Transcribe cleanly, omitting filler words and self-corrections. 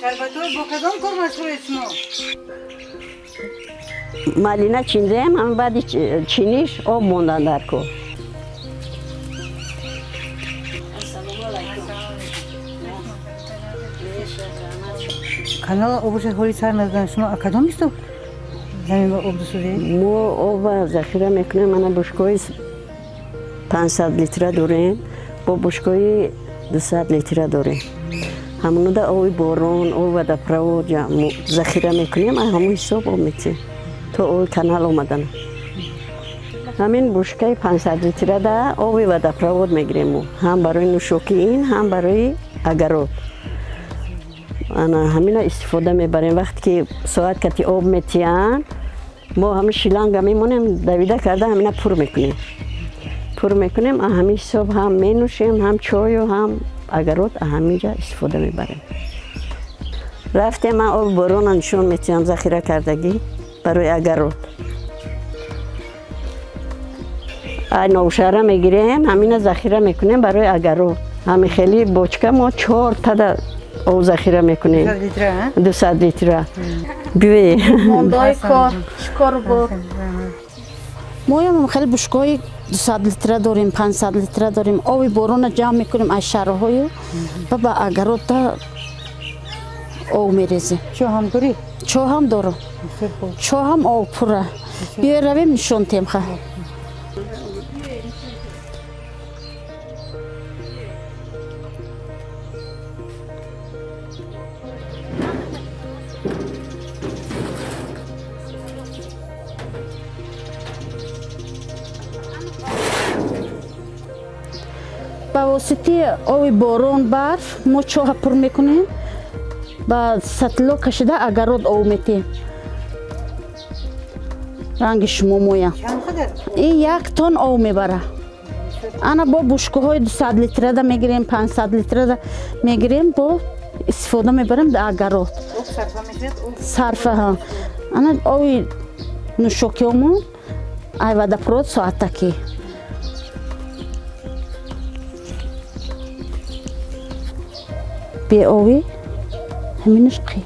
Шарбатҳо бо кадом кор машғулед шумо? Малина чиндем, ҳам баъди чиниш об мондан дар кор. Канал обоша ҳоли сар наздан шумо кадом исто замин ба об дусудед? Мо оба захира мекунем, мана бушкои 500 литра дорем, бо бушкои 200 литра дорем. Ҳамонуда оби борон, оби водопровод захира мекунем, ҳамон ҳисоб об метиҳем то оби канал омадан. Ҳамин бушкаи 500 литрада оби водопровод мегирем мо, ҳам барои нӯшокӣ ин, ҳам барои агарот. Ана ҳамина истифода мебарем. Вақте ки соат кати об метиҳанд, мо ҳамин шиланга мемонем, давида карда ҳамина пур мекунем. Пур мекунем, ҳамин ҳисоб ҳам менӯшем, ҳам чою, ҳам агарот ҳаминҷа истифода мебарем. Рафтем, ман оби борона нишон метиҳам захира кардагӣ барои агарот. Ай новшара мегирем, ҳамина захира мекунем барои агарот. Ҳамин хели бочка мо 4 тада об захира мекунем. 200 литра. Биёе. Мондаи кор, шикор бор. Моям хеле бушкои 200 литра дорем, 500 литра дорем. Оби борона ҷамъ мекунем аз шаҳрҳою ва ба агарота об мерезем. Чоҳ ҳам дорӣ? Чоҳ ҳам дорам. Чоҳ ҳам об пурра. Биёй равем нишон тем ха. Ба воситаи оби борон, барф мо чоҳа пур мекунем, ба сатло кашида агарот об метиҳем. Ранги шумо моя. Ин 1 тон об мебара. Ана бо бушкаҳои 200 литрада мегирем, 500 литрада мегирем, бо истифода мебарем дар агарот. Сарфа. Ана оби нӯшокиёмон ай водопровод соатакӣ. Беобӣ ҳаминаш қӣ.